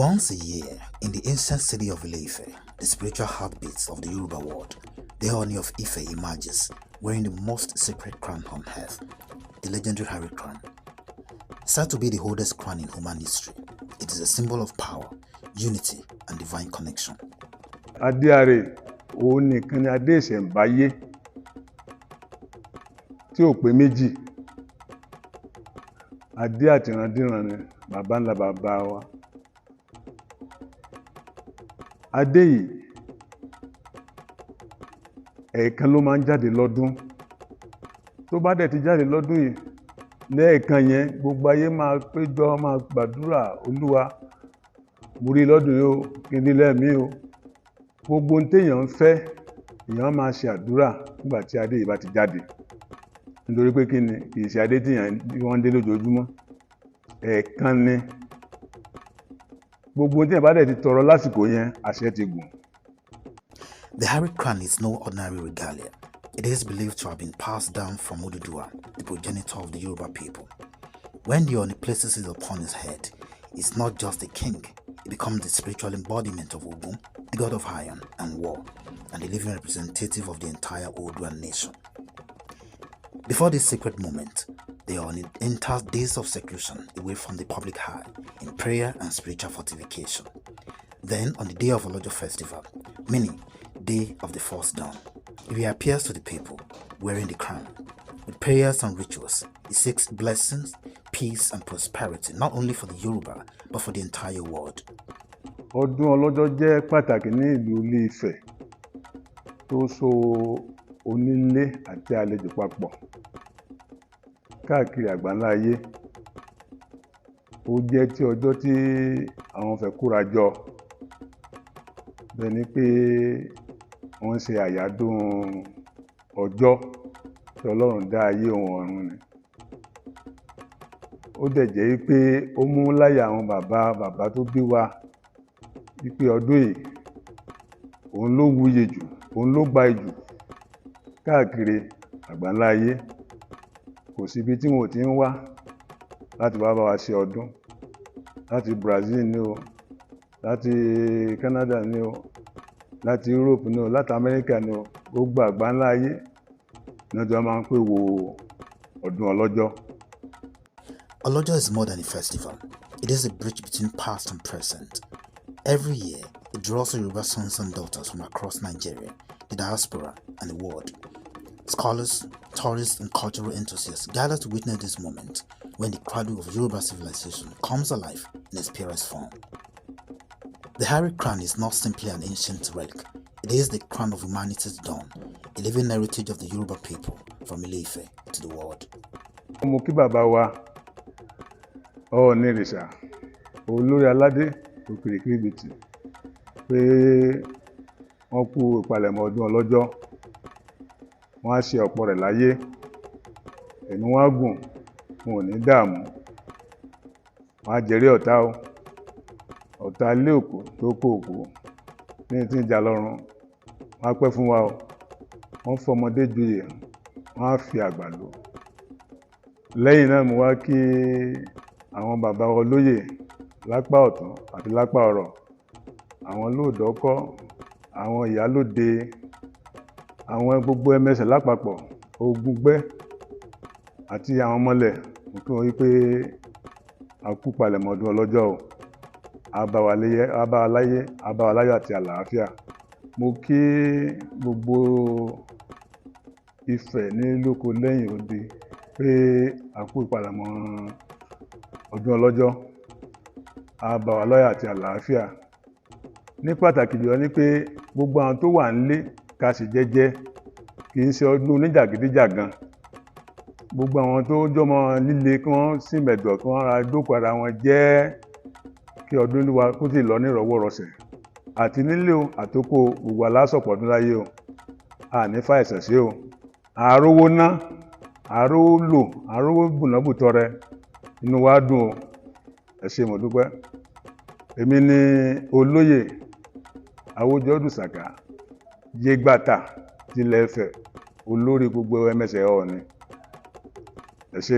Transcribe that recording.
Once a year, in the ancient city of Ile-Ife, the spiritual heartbeats of the Yoruba world, the Ooni of Ife emerges, wearing the most sacred crown on earth, the legendary Hare Crown. Said to be the oldest crown in human history, it is a symbol of power, unity, and divine connection. Adé Àrè, òun nìkan ni adé ìṣẹ̀ǹbáyé tí ò pé méjì. Adé àtìrandíran ni bàbá ńlá bàbá wa. Adé yìí, ẹ̀ẹ̀kan ló máa ń jáde lọ́dún. Tó bá dẹ̀ ti jáde lọ́dún yìí, lẹ́ẹ̀kan yẹn, gbogbo ayé máa péjọ, máa gbàdúrà: "Olúwa, mo rí lọ́dún yìí o, kí n rí lẹ́ẹ̀mí o." Gbogbo ohun téèyàn ń fẹ́, èèyàn máa ṣe àdúrà nígbà tí adé yìí bá ti jáde, nítorí pé kí ni? Kì í ṣe adé tíyàn wọ́n ń dé lójoojúmọ́, ẹ̀ẹ̀kan ni. Gbogbo ohun téèyàn bá dẹ̀ ti tọrọ lásìkò yẹn, àṣẹ ti gùn. The Hare Crown is no ordinary regalia. It is believed to have been passed down from Oduduwa, the progenitor of the Yoruba people. When the Ooni places it upon his head, he's not just a king, he becomes the spiritual embodiment of Ogun, the god of iron and war, and the living representative of the entire Oduan nation. Before this sacred moment, the Ooni enters days of seclusion away from the public eye in prayer and spiritual fortification. Then, on the day of Olojo festival, meaning day of the first dawn, he reappears to the people wearing the crown. With prayers and rituals, he seeks blessings, peace, and prosperity not only for the Yoruba but for the entire world. Ọdún Ọlọ́jọ́ jẹ́ pàtàkì ní ìlú Ilé-Ifẹ̀, tó so onílé àti àlejò papọ̀ káàkiri àgbáńlá ayé. Ó jẹ́ tí ọjọ́ tí àwọn Ifẹ̀ kóra jọ, bẹ́ẹ̀ ni pé wọ́n ń ṣe àyájọ́ ọjọ́ tí Ọlọ́run dá ayé òun ọ̀run ni. Ó dẹ̀ jẹ́ wípé ó mú láyà àwọn bàbá bàbá tó bí wa wípé ọdún yìí, òun ló wuyì jù, òun ló gbayì jù káàkiri àgbáńlá ayé. Kò síbi tí wọn ò ti ń wá láti wá bá wa ṣe ọdún, láti Brazil ni o, láti Canada ni o, láti Europe ni o, láti America ni o. Gbogbo àgbáńlá ayé ní wọ́n ti wá máa ń pè wo ọdún Ọlọ́jọ́. Olojo is more than a festival. It is a bridge between past and present. Every year, it draws Yoruba sons and daughters from across Nigeria, the diaspora, and the world. Scholars, tourists, and cultural enthusiasts gather to witness this moment when the cradle of Yoruba civilization comes alive in its purest form. The Hare Crown is not simply an ancient relic. It is the crown of humanity's dawn, a living heritage of the Yoruba people from Ile-Ife to the world. Mo kí bàbá wa Ọọ̀nirìṣà, olórí aládé òkìrìkìrìbìtì, pé wọ́n kú ìpalẹ̀mọ́ ọdún Ọlọ́jọ́. Wọ́n á ṣe ọ̀pọ̀ rẹ̀ láyé, ẹ̀mí wọn á gùn, wọn ò ní dààmú, wọ́n á jẹ́rí ọ̀tá o, ọ̀tá ilé òkú tó kó òkú ní tí ń jà lọ́rùn. Wọ́n á pẹ́ fún wa o. Wọ́n fọmọdé joyè, wọ́n á fi àgbà lò. Lẹ́yìn náà, mo wá kí àwọn bàbá wa olóyè lápá ọ̀tún àti lápá ọ̀rọ̀, àwọn lóòdọ́kọ́, àwọn ìyálóde, àwọn gbogbo ẹmẹsẹ̀ lápapọ̀, Ògúngbẹ́ àti àwọn ọmọlẹ̀. Mo kí wọn wípé a kú palẹ̀mọ́ ọdún Ọlọ́jọ́ o. Á bá wa láyé, á bá wa láyé, á bá wa láyọ̀ àti àlàáfíà. Mo kí gbogbo Ifẹ̀ ní lóko lẹ́yìn odi pé a kú ìpalẹ̀mọ́ ọdún Ọlọ́jọ́. Á bá wa láyọ̀ àti àlàáfíà. Ní pàtàkì jùlọ ni pé gbogbo àwọn tó wà nílé, ká ṣe jẹ́jẹ́. Kì í ṣe ọdún oníjàgídíjàgan. Gbogbo àwọn tó jọmọ líle, kí wọ́n sì mẹ̀dọ̀, kí wọ́n ra jókòó ara wọn jẹ́, kí ọdún wa kó sì lọ ní ìrọ̀wọ́rọsẹ̀ àti nílé o àtòkò. Gbogbo aláṣọpọ̀ ọdún láyé o, a ní fàìsàn sí o, àárówó ná, àárówó lò, àárówó bùnábùtọrẹ, inú wa dùn o. Ẹ ṣé, mo dúpẹ́. Èmi ni olóyè Awójọ́dù Sàká Yégbàtà tilẹ̀ Ifẹ̀, olórí gbogbo ẹmẹsẹ̀ Ọọ̀ni. Ẹ ṣé.